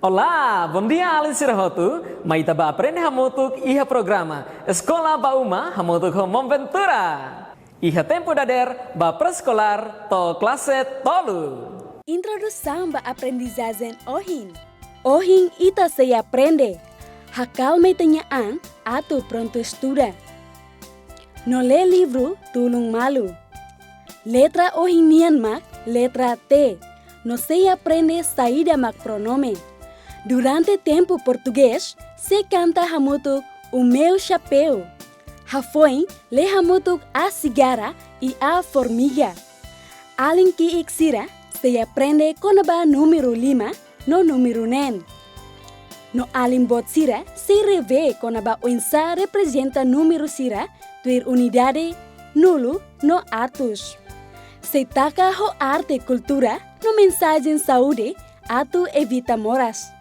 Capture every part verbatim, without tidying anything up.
Olá, bondia alin sira hotu, mai ita bá aprende hamutuk iha programa Eskola ba Uma hamutuk ho Maun Ventura. Iha tempu dadeer ba pré-eskolár to'o klase tolu. Introdusaun ba aprendizajen ohin. Ohin ita sei aprende: hakalma ita-nia an atu prontu estuda. No lee livru Tulun Malu. Letra ohin nian mak letra T. No sei aprende saida mak pronome. Durante tempu portugés, sei kanta hamutuk O Meu Chapéu. Hafoin, lee hamutuk A Cigarra e a Formiga. Alin ki'ik sira sei aprende kona-ba númeru lima no númeru neen. No alin boot sira sei revee kona-ba oinsá reprezenta númeru sira tuir unidade, nulu no atus. Sei taka ho arte, kultura no mensajen saúde atu evita moras.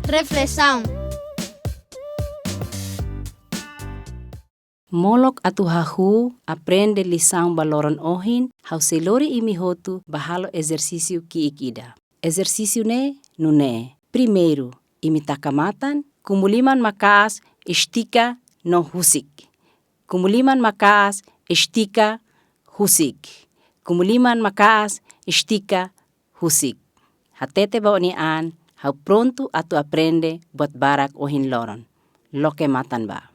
Reflesaun. Molok atu hahú aprende lisaun ba loron ohin, ha'u sei lori imi hotu bá halo ezersísiu ki'ik ida. Ezersísiu ne'e nune'e. Primeiru, imi taka matan, kumu liman maka'as, estika no husik. Kumu liman maka'as, estika, husik. Kumu liman maka'as, estika, husik. Hatete ba ó-nia an, ha'u prontu atu aprende buat barak ohin loron. Loke matan bá.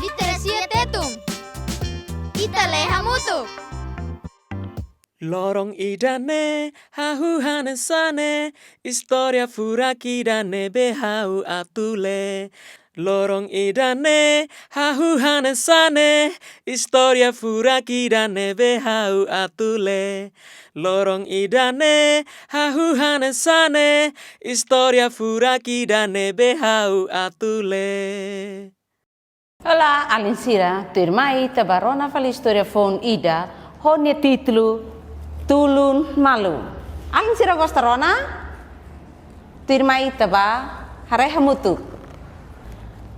Literasia Tetun. Ita lee hamutuk. Loron ida-ne'e hahú hanesan ne'e, istória furak ida ne'ebé ha'u atu lee. Loron ida-ne'e hahú hanesan ne'e, istória furak ida ne'ebé ha'u atu lee. Loron ida-ne'e hahú hanesan ne'e, istória furak ida ne'ebé ha'u atu lee. Olá, alin sira, tuirmai ita bá rona fali istória foun ida, ho nia títulu Tulun Malu. Alin sira gosta rona? Tuirmai ita bá haree hamutuk.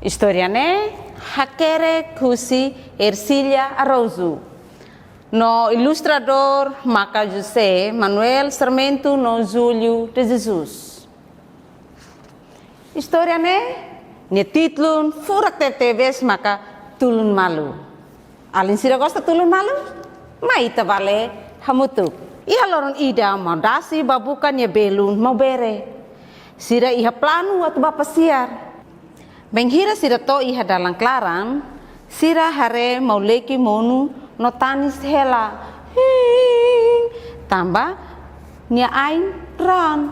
Istória ne'e hakerek husi Ercília Araújo. No ilustradór maka José Manuel Sarmento no Júlio de Jesus. Istória ne'e, nia títulu furak tebetebes maka Tulun Malu. Alin sira gosta tulun malu? Mai ita bá lee hamutuk. Iha loron ida, Maudasi bá buka nia belun Maubere. Sira iha planu atu bá pasiar. Bainhira sira to'o iha dalan klaran, sira haree Mauleki monu no tanis hela. Hiing, tanba nia ain raan.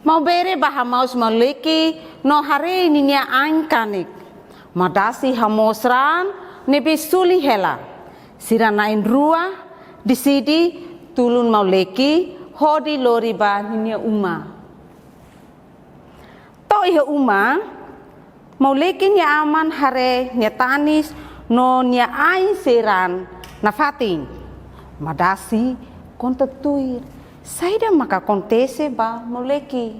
Maubere bá hamoos Mauleki no haree ninia ain kanek. Maudasi hamoos raan ne'ebé suli hela. Sira na'in-rua deside tulun Mauleki hodi lori ba ninia uma. To'o iha uma, Mauleki nia aman haree nia tanis no nia ain sei raan nafatin. Maudasi konta tuir saida maka akontese ba Mauleki.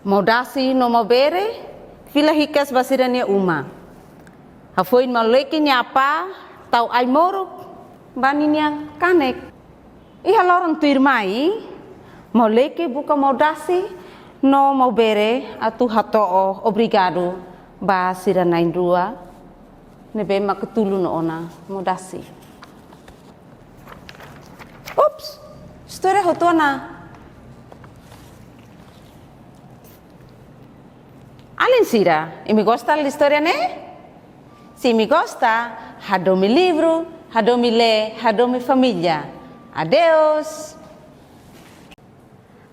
Maudasi no Maubere fila hikas ba sira-nia uma. Hafoin Mauleki nia apá tau ai-moruk ba ninia kanek. Iha loron tuirmai, Mauleki buka Maudasi no Maubere atu hato'o obrigadu ba sira na'in-rua ne'ebé mak tulun ona Maudasi. Ups, istória hotu ona. Alin sira, imi gosta istória ne'e? Se imi gosta, hadomi livru, hadomi lee, hadomi família. Adeus.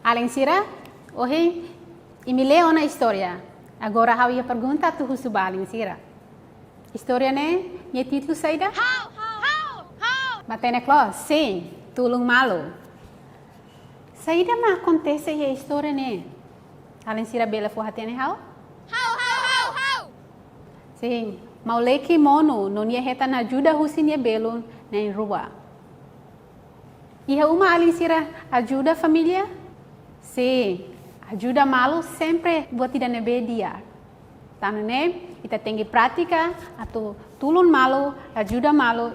Alin sira, ohin imi lee ona istória. Agora ha'u iha pergunta atu husu ba alin sira. Istória ne'e, nia títulu saida? Ha'u, ha'u, ha'u, ha'u. Matenek loos, sin, Tulun Malu. Saida mak akontese iha istória ne'e? Alin sira bele fó-hatene ha'u? Ha'u, ha'u, ha'u, ha'u. Sin, Mauleki monu no nia hetan ajuda husi nia belun na'in-rua. Iha uma alin sira ajuda família? Sin, ajuda malu sempre buat ida ne'ebé di'ak. Tan ne'e, ita tenke pratika atu tulun malu, ajuda malu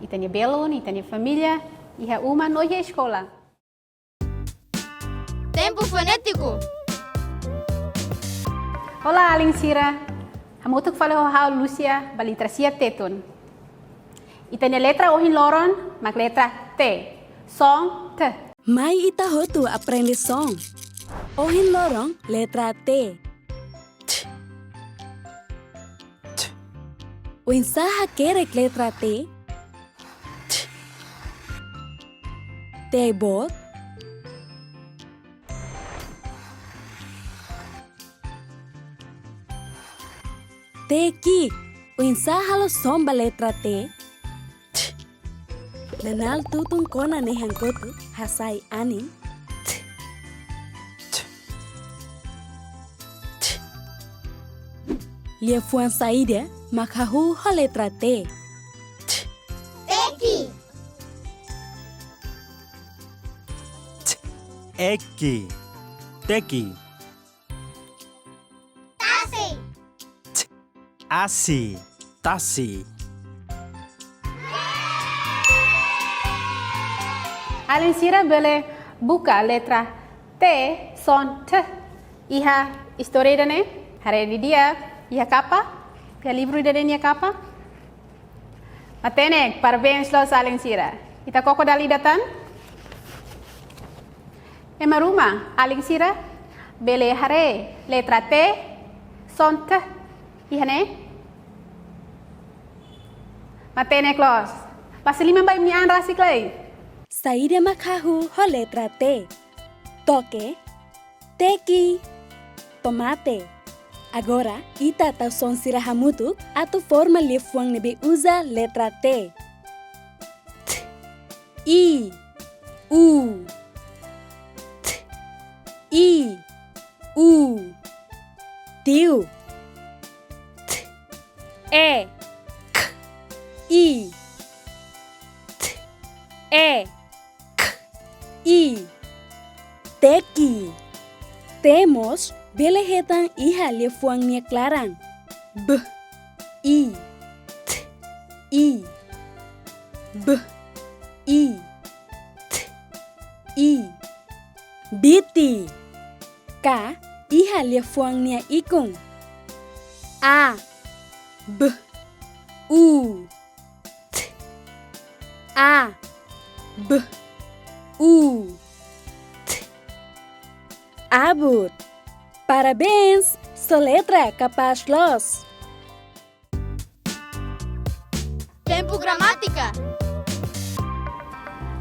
ita-nia belun, ita-nia família, iha uma no iha eskola. Tempu fonétiku. Olá, alin sira. Hamutuk fali ho ha'u Lúcia ba literasia Tetun. Ita-nia letra ohin loron mak letra T, son T. Mai ita hotu aprende son. Ohin loron letra T. T. T. Oinsá hakerek letra T? T. T boot. T ki'ik. Oinsá halo son ba letra T? T. Nanál tutun kona nehan kotuk, hasai anin. T. T. T. Liafuan saida mak hahú ho letra T? T. Teki. T. Eki. Teki. Tasi. T. Asi. Tasi. Alin sira bele buka letra T, son T, iha istória ida-ne'e, haree didi'ak, iha kapa, iha livru ida-ne'e nia kapa. Matenek, parabéns loos alin sira. Ita koko dala ida tan. Ema ruma, alin sira bele haree letra T, son T, iha ne'e? Matenek loos. Basa liman ba imi-nia an rasik lai. Saida mak hahú ho letra T? Toke, teki, tomate. Agora, ita tau son sira hamutuk atu forma liafuan ne'ebé uza letra T. T, i, u. T, i, u. Tiu. T, e, k, i. T, e, k, i. Teki. T mós bele hetan iha liafuan nia klaran. B, i, t, i. B, i, t, i. Biti. Ka iha liafuan nia ikun. A, b, u. T, a, b, u. T. Abut. Parabéns, soletra kapás loos. Tempu gramátika.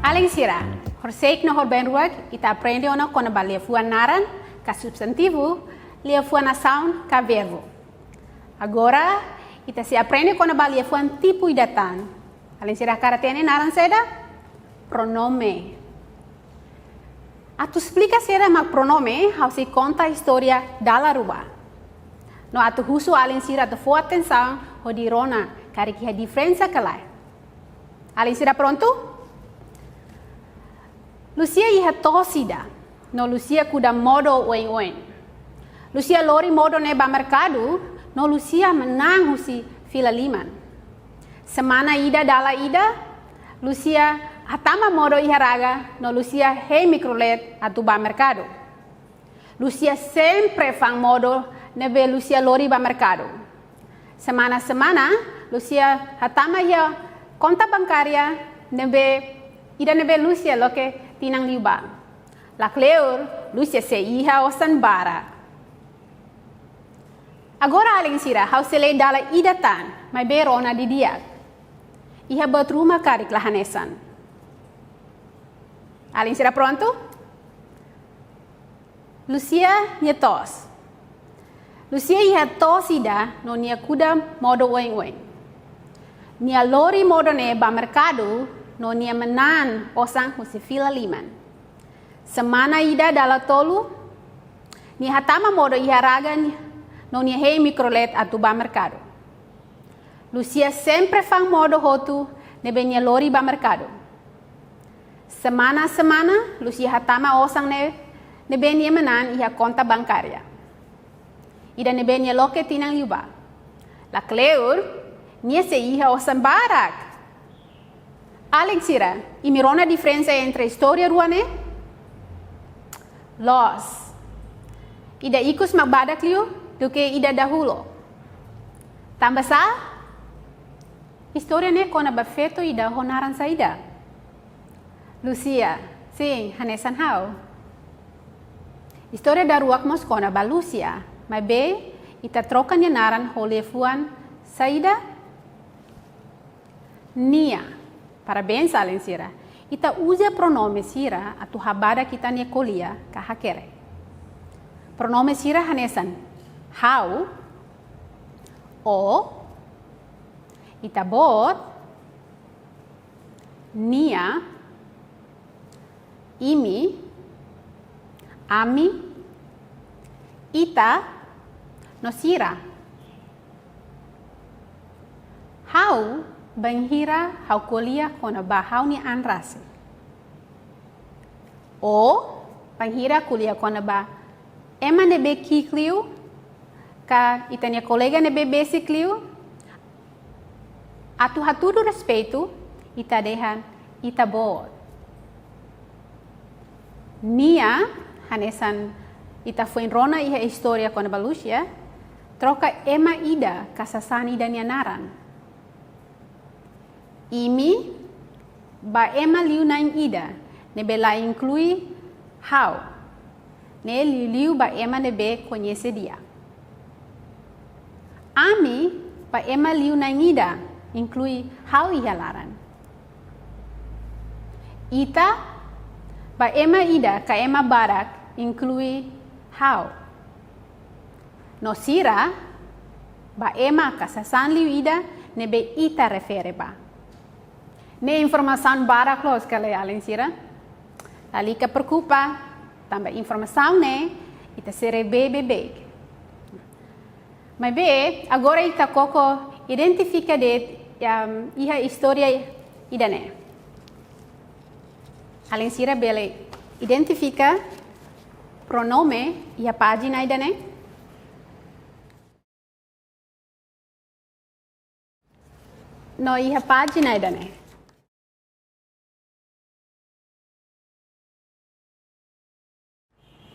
Alin sira, horisehik no horibainruak ita aprende ona kona-ba liafuan naran ka substantivu, liafuan asaun ka verbu. Agora, ita sei aprende kona-ba liafuan tipu ida tan. Alin sira hakarak hatene naran saida? Pronome. Atu esplika saida mak pronome, ha'u sei konta istória dala rua. No atu husu alin sira atu fó atensaun hodi rona karik iha diferensa ka lae. Alin sira prontu? Lúcia iha to'os ida, no Lúcia kuda modo oin-oin. Lúcia lori modo ne'e ba merkadu, no Lúcia manán husi fila liman. Semana ida dala ida, Lúcia hatama modo iha raga, no Lúcia hein mikrolet atu ba merkadu. Lúcia sempre fa'an modo ne'ebé Lúcia lori ba merkadu. Semana-semana, Lúcia hatama iha konta bankária ne'ebé ida ne'ebé Lúcia loke tinan liubá. Lakleur, Lúcia sei iha osan barak. Agora alin sira, ha'u sei lee dala ida tan, maibé rona didi'ak. Iha buat ruma karik la hanesan. Alin sira prontu? Lúcia nia to'os. Lúcia iha to'os ida no nia kuda modo oin-oin. Nia lori modo ne'e ba merkadu no nia manán osan husi fila liman. Semana ida dala tolu, nia hatama modo iha raga no nia hein mikrolet atu ba merkadu. Lúcia sempre fa'an modo hotu ne'ebé nia lori ba merkadu. Semana-semana, Lúcia hatama osan ne'e, ne'ebé nia manán iha konta bankária. Ida ne'ebé nia loke tinan liubá. La kleur, nia sei iha osan barak. Alin sira, imi rona diferensa entre istória rua ne'e? Loos. Ida ikus mak badak liu duké ida dahuluk. Tanba sá? Istória ne'e kona-ba feto ida ho naran saida? Lúcia. Sin, hanesan ha'u. Istória daruak mós kona-ba Lúcia, maibé ita troka nia naran ho liafuan saida? Nia. Parabéns, alin sira. Ita uza pronome sira atu habadak ita-nia ko'alia ka hakerek. Pronome sira hanesan ha'u, ó, ita-boot, nia, imi, ami, ita, no sira. Ha'u, bainhira ha'u ko'alia kona-ba ha'u-nia an rasik. Ó, bainhira ko'alia kona-ba ema ne'ebé ki'ik liu, ka ita-nia kolega ne'ebé besik liu, atu hatudu respeitu, ita dehan ita-boot. Nia, hanesan ita foin rona iha istória kona-ba Lúcia, troka ema ida ka sasán ida nia naran. Imi, ba ema liu-na'in ida, ne'ebé la inklui ha'u. Ne'e liuliu ba ema ne'ebé koñese di'ak. Ami, ba ema liu-na'in ida, inklui ha'u iha laran. Ita, ba ema ida ka ema barak, inklui ha'u. No sira, ba ema ka sasán liu ida, ne'ebé ita refere ba. Ne'e informasaun barak loos ka lae, alin sira? Lalika preokupa, tanba informasaun ne'e ita sei rever beibeik. Maibé, agora ita koko identifika de'it, em, iha istória ida-ne'e. Alin sira bele identifika pronome iha pájina ida-ne'e? No iha pájina ida-ne'e.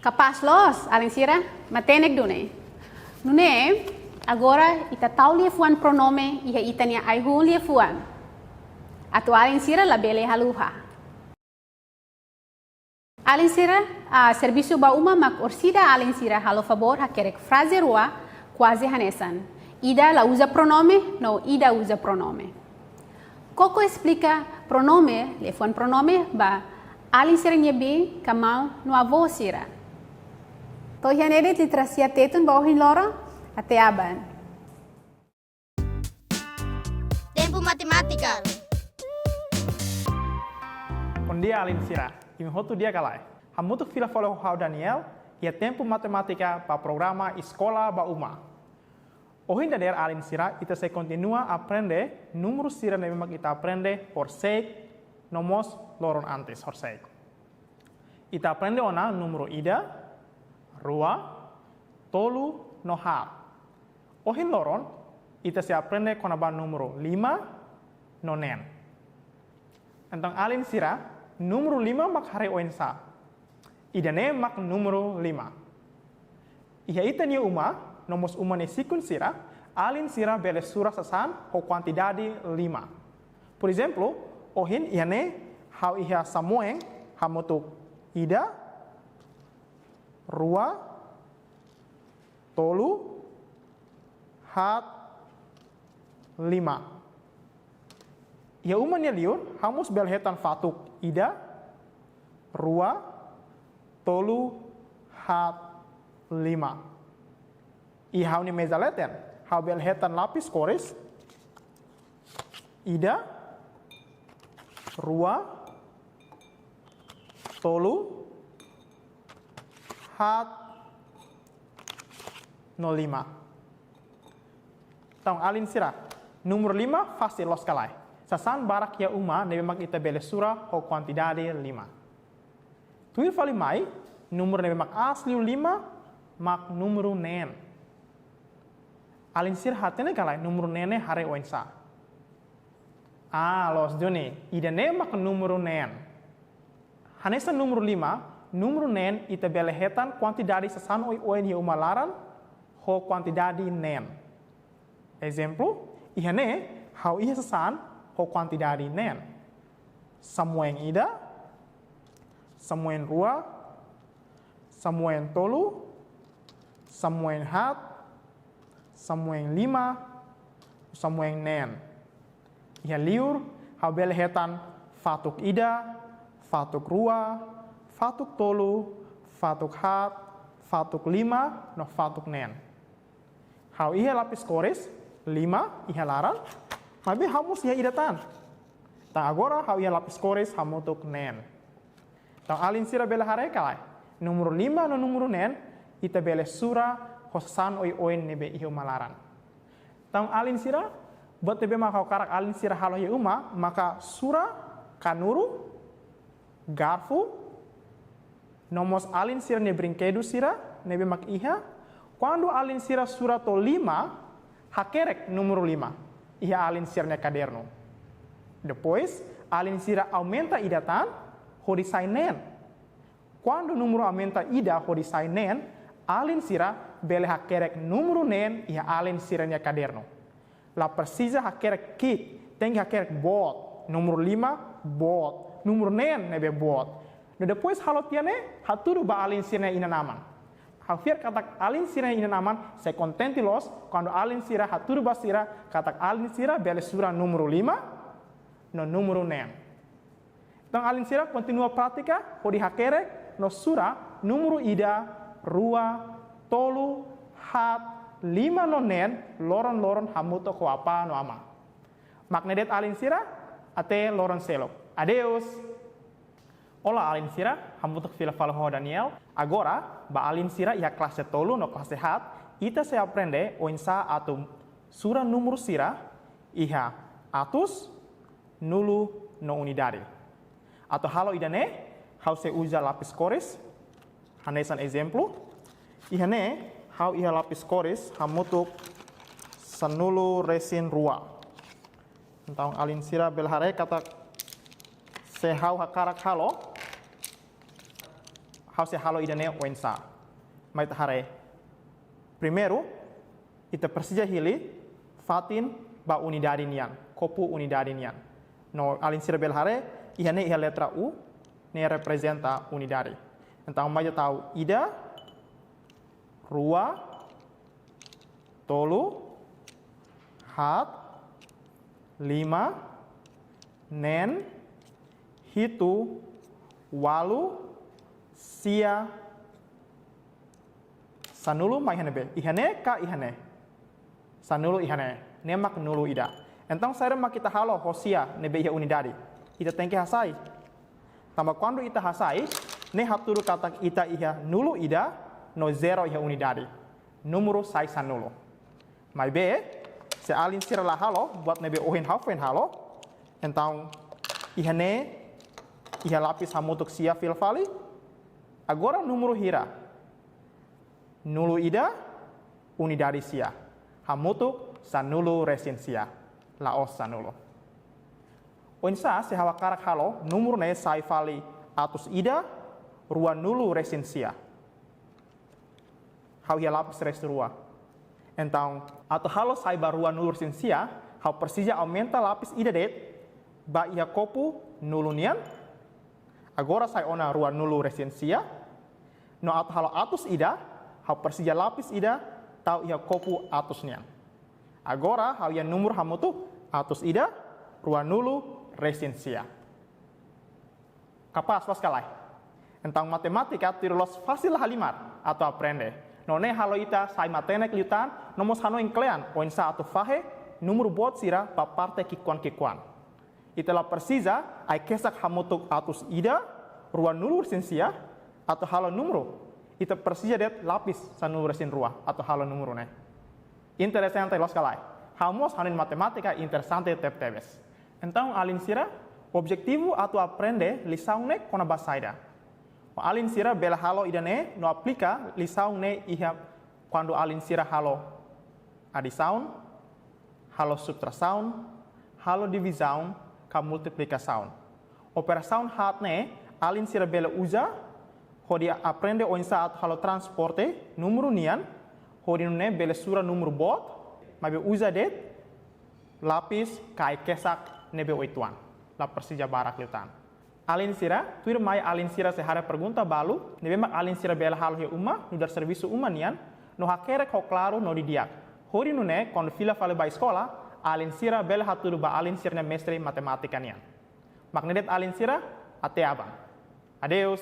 Kapás loos, alin sira, matenek duni. Nune'e, agora ita tau liafuan pronome iha ita-nia ai-hun liafuan. Atu alin sira labele haluha. Alin sira, ah, servisu ba uma mak orsida alin sira halo favór hakerek fraze rua kuaze hanesan. Ida la uza pronome, no ida uza pronome. Koko esplika pronome, liafuan pronome, ba alin sira-nia biin ka maun no avó sira. To'o iha ne'e de'it literasia Tetun ba ohin loron, até aban. Tempu Matemátika. Bondia, alin sira. Imi hotu di'ak ka lae? Hamutuk fila fali ho ha'u Daniel, iha tempu matemátika ba programa Eskola ba Uma. Ohin dadeer, alin sira, ita sei kontinua aprende númeru sira ne'ebé mak ita aprende horiseik, no mós loron antes horiseik. Ita aprende ona númeru ida, rua, tolu, no haat. Ohin loron, ita sei aprende kona-ba númeru lima no neen. Entaun alin sira, númeru lima mak haree oinsá? Ida-ne'e mak númeru lima. Iha ita-nia uma, no mós uma nia sikun sira, alin sira bele sura sasán ho kuantidade lima. Porezemplu, ohin iha ne'e ha'u iha samoeng hamutuk ida, rua, tolu, haat, lima. Iha uma nia liur, ha'u mós bele hetan fatuk ida, rua, tolu, haat, lima. Iha ha'u-nia meza leten, ha'u bele hetan lapis kores, ida, rua, tolu, haat, no lima. Entaun, alin sira, númeru lima fasil loos ka lae? Sasán barak iha uma ne'ebé mak ita bele sura ho kuantidade lima. Tuir fali mai, númeru ne'ebé mak aas liu lima mak númeru neen. Alin sira hatene ka lae númeru neen ne'e haree oinsá? Ah, loos duni, ida-ne'e mak númeru neen. Hanesan númeru lima, númeru neen ita bele hetan kuantidade sasán oioin iha uma laran ho kuantidade neen. Ezemplu, iha ne'e ha'u iha sasán ho kuantidade neen. Samueng ida, samueng rua, samueng tolu, samueng haat, samueng lima, samueng neen. Iha liur, ha'u bele hetan fatuk ida, fatuk rua, fatuk tolu, fatuk haat, fatuk lima, no fatuk neen. Ha'u iha lapis kores lima iha laran, maibé ha'u mós iha ida tan. Tan agora ha'u iha lapis kores hamutuk neen. Tan alin sira bele haree ka lae, númeru lima no númeru neen, ita bele sura ho sasán oioin ne'ebé iha uma laran. Tan alin sira, buat ne'ebé mak ha'u hakarak alin sira halo iha uma, maka sura kanuru, garfu, no mós alin sira-nia brinkedu sira ne'ebé mak iha. Kuandu alin sira sura to'o lima, hakerek númeru lima iha alin sira-nia kadernu. Depois, alin sira aumenta ida tan hodi sai neen. Kuandu númeru aumenta ida hodi sai neen, alin sira bele hakerek númeru neen iha alin sira-nia kadernu. La presiza hakerek ki'ik, tenke hakerek boot, númeru lima boot, númeru neen ne'ebé boot. No depois halo tiha ne'e, hatudu ba alin sira-nia inan-aman. Ha'u fiar katak alin sira-nia inan-aman sei kontente loos kuandu alin sira hatudu ba sira katak alin sira bele sura númeru lima no númeru neen. Tan alin sira kontinua pratika hodi hakerek no sura númeru ida, rua, tolu, haat, lima no neen loron-loron hamutuk ho apá no amá. Mak ne'e de'it alin sira, até loron seluk. Adeus. Olá alin sira, hamutuk fila fali ho Daniel. Agora, ba alin sira iha klase tolu no klase haat, ita sei aprende oinsá atu sura númeru sira iha atus, nulu no unidade. Atu halo ida-ne'e, ha'u sei uza lapis kores, hanesan ezemplu. Iha ne'e, ha'u iha lapis kores hamutuk sanulu resin rua. Entaun alin sira bele haree katak se ha'u hakarak halo, ha'u sei halo ida-ne'e oinsá. Mai ita haree. Primeiru, ita presiza hili fatin ba unidade nian, kopu unidade nian. No alin sira bele haree, iha ne'e iha letra U, ne'e reprezenta unidade. Entaun mai ita tau ida, rua, tolu, haat, lima, neen, hitu, ualu, sia, sanulu mai iha ne'ebé? Iha ne'e ka iha ne'e? Sanulu iha ne'e. Ne'e mak nulu ida. Entaun saida mak ita halo ho sia ne'ebé iha unidade? Ita tenke hasai. Tanba kuandu ita hasai, ne'e hatudu katak ita iha nulu ida no zero iha unidade. Númeru sai sanulu. Maibé, se alin sira la halo buat ne'ebé ohin ha'u foin halo, entaun iha ne'e iha lapis hamutuk sia fila fali. Agora númeru hira? Nulu ida, unidade sia. Hamutuk sanulu resin sia. La'ós sanulu. Oinsá se ha'u hakarak halo númeru ne'e sai fali atus ida, ruanulu resin sia? Ha'u iha lapis resin rua. Entaun, atu halo sai ba ruanulu resin sia, ha'u presiza aumenta lapis ida de'it ba iha kopu nulu nian. Agora sai ona ruanulu resin sia. No atu halo atus ida, ha'u presiza lapis ida tau iha kopu atus nian. Agora ha'u iha númeru hamutuk atus ida, ruanulu resin sia. Kapás, loos ka lae? Entaun matemátika tuir loloos fasil halimar atu aprende. No ne'e halo ita sai matenek liután, no mós hanoin kle'an oinsá atu fahe númeru boot sira ba parte ki'ikoan-ki'ikoan. Ita la presiza ai-kesak hamutuk atus ida, ruanulu resin sia, atu halo númeru. Ita presiza de'it lapis sanulu resin rua atu halo númeru ne'e. Interesante, loos ka lae? Ha'u mós hanoin matemátika interesante tebetebes. Entaun alin sira, objetivu atu aprende lisaun ne'e kona-ba saida? Alin sira bele halo ida-ne'e no aplika lisaun ne'e iha kuandu alin sira halo Adisaun, halo subtrasaun, halo divizaun, ka multiplikasaun. Operasaun haat ne'e, alin sira bele uza, hodi aprende oinsá atu halo transporte númeru nian, hodi nune'e bele sura númeru boot, maibé uza de'it lapis ka ai-kesak ne'ebé oituan, la presiza barak liután. Alin sira, tuirmai alin sira sei haree pergunta balu, ne'ebé mak alin sira bele halo iha uma, nu'udar servisu uma nian, no hakerek ho klaru no didi'ak. Hodi nune'e, kuandu fila fali ba eskola, alin sira bele hatudu ba alin sira-nia mestre matemátika nian. Mak ne'e de'it alin sira, até aban. Adeus.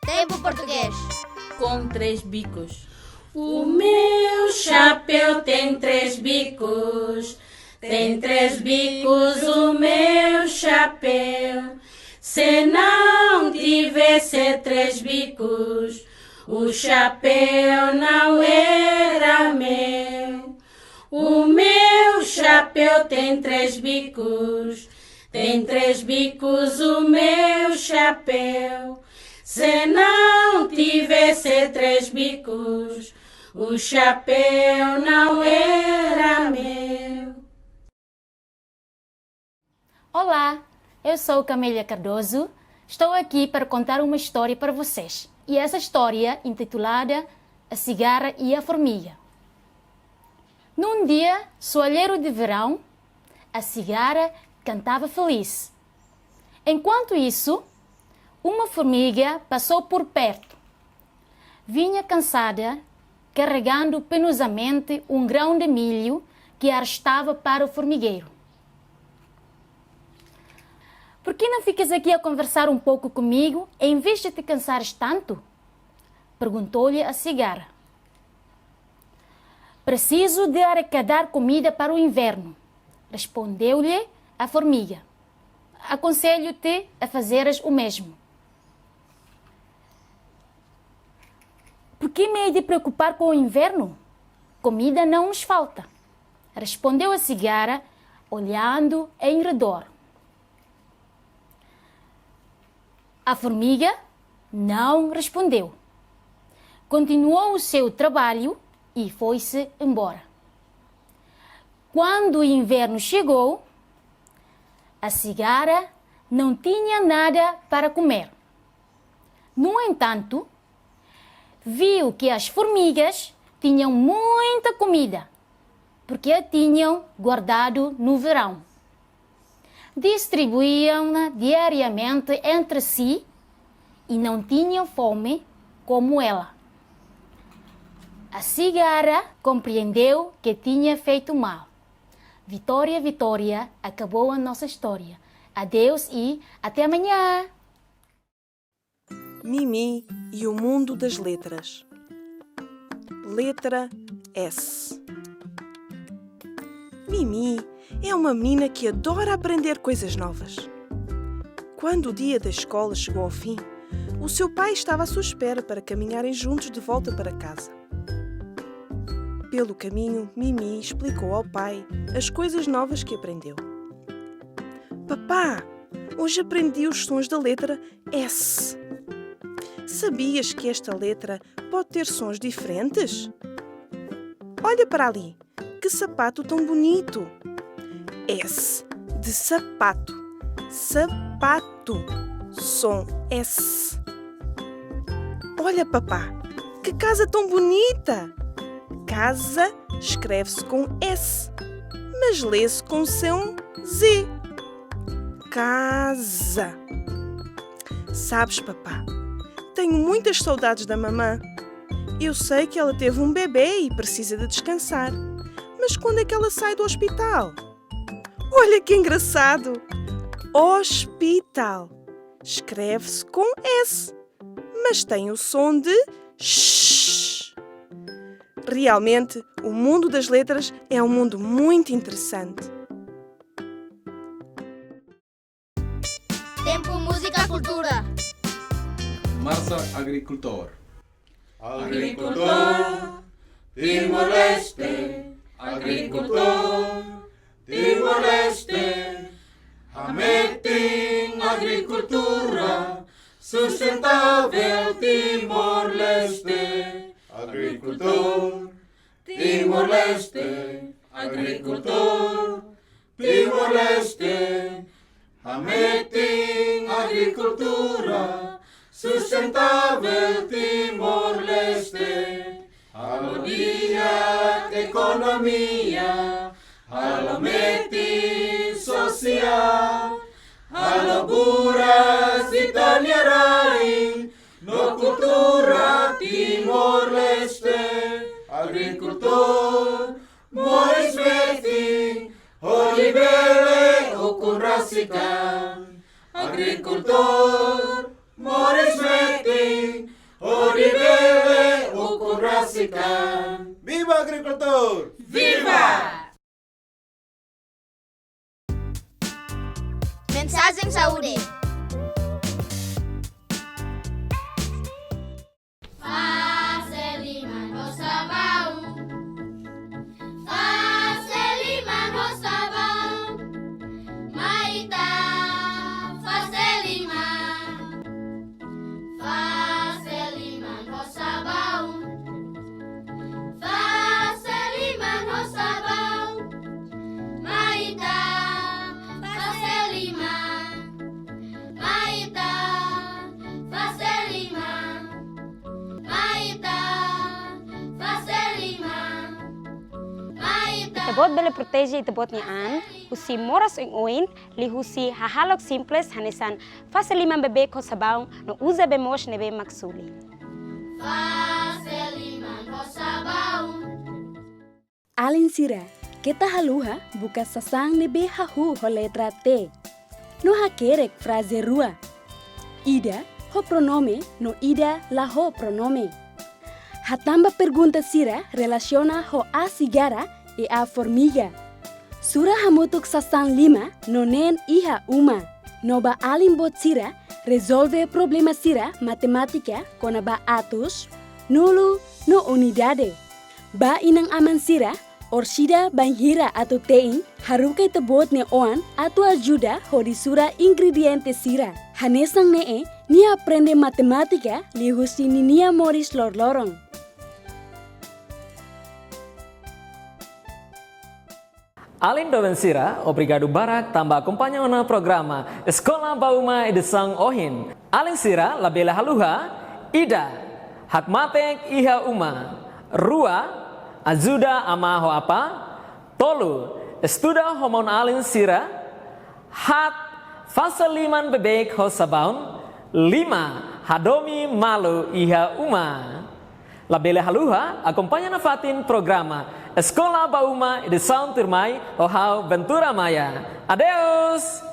Tempo Português. Com três bicos. O meu chapéu tem três bicos. Tem três bicos o meu chapéu. Se não tivesse três bicos, o chapéu não era meu. O meu chapéu tem três bicos, tem três bicos o meu chapéu. Se não tivesse três bicos, o chapéu não era meu. Olá, eu sou Camélia Cardoso. Estou aqui para contar uma história para vocês. E essa história intitulada A Cigarra e a Formiga. Num dia soalheiro de verão, a cigarra cantava feliz. Enquanto isso, uma formiga passou por perto. Vinha cansada, carregando penosamente um grão de milho que arrastava para o formigueiro. "Por que não ficas aqui a conversar um pouco comigo, em vez de te cansares tanto?", perguntou-lhe a cigarra. "Preciso de arrecadar comida para o inverno", respondeu-lhe a formiga. "Aconselho-te a fazeres o mesmo." "Por que me hei de preocupar com o inverno? Comida não nos falta", respondeu a cigarra, olhando em redor. A formiga não respondeu. Continuou o seu trabalho e foi-se embora. Quando o inverno chegou, a cigarra não tinha nada para comer. No entanto, viu que as formigas tinham muita comida, porque a tinham guardado no verão. Distribuíam-na diariamente entre si e não tinham fome como ela. A cigarra compreendeu que tinha feito mal. Vitória, vitória, acabou a nossa história. Adeus e até amanhã! Mimi e o mundo das letras. Letra S. Mimi é uma menina que adora aprender coisas novas. Quando o dia da escola chegou ao fim, o seu pai estava à sua espera para caminharem juntos de volta para casa. Pelo caminho, Mimi explicou ao pai as coisas novas que aprendeu. "Papá, hoje aprendi os sons da letra S. Sabias que esta letra pode ter sons diferentes? Olha para ali, que sapato tão bonito! S de sapato, sapato, som S. Olha, papá, que casa tão bonita! Casa escreve-se com S, mas lê-se com som Z. Casa. Sabes, papá, tenho muitas saudades da mamã. Eu sei que ela teve um bebé e precisa de descansar. Mas quando é que ela sai do hospital?" Olha que engraçado! Hospital escreve-se com S, Mas tem o som de sh. Realmente, o mundo das letras é um mundo muito interessante. Tempu Múzika Kultura. Marsa Agrikultór. Agrikultór, Timor-Leste. Agrikultór, Timor-Leste. Hametin agrikultura sustentável Timor-Leste. Agrikultór, Timor-Leste. Agrikultór, Timor-Leste. Hametin agrikultura sustentável Timor-Leste. Halo di'ak ekonomia, halo metin sosiál, halo buras ita-nia rain no kultura Timor-Leste. Agrikultór, moris metin, hodi bele ukun rasik an. Agrikultór, moris metin, hodi bele ukun rasik an. Viva agrikultór! Viva! Mensajen saúde. Fase liman ho sabaun. Fase liman ho sabaun. Mai ita fase liman. Fase liman ho sabaun. Fase liman ho sabaun. Mai ita fase liman. Mai ita fase liman. Mai ita fase liman. Mai ita. Ita-boot bele proteje ita-boot nia an husi moras oioin, liuhusi hahalok simples hanesan fase liman beibeik ho sabaun no uza bee moos ne'ebé mak suli. Fase liman ho sabaun. Alin sira, keta haluha buka sasán ne'ebé hahú ho letra T. No hakerek fraze rua. Ida ho pronome no ida la ho pronome. Hatán ba pergunta sira relasiona ho A sigara e A formiga. Sura hamutuk sasán lima no neen iha uma. No ba alin boot sira rezolve problema sira matemátika kona-ba atus, nulu no unidade. Ba inan-aman sira, orsida bainhira atu te'in, haruka ita-boot nia oan atu ajuda hodi sura ingrediente sira. Hanesan ne'e, nia aprende matemátika liuhusi ninia moris loroloron. Alin doben sira, obrigadu barak tanba akompaña ona programa Eskola ba Uma edisaun ohin. Alin sira labele haluha: ida, hakmatek iha uma; rua, ajuda amá ho apá; tolu, estuda ho maun-alin sira; haat, fase liman beibeik ho sabaun; lima, hadomi malu iha uma. Labele haluha, akompaña nafatin programa Eskola ba Uma edisaun tuirmai ho ha'u Ventura Maia. Adeus!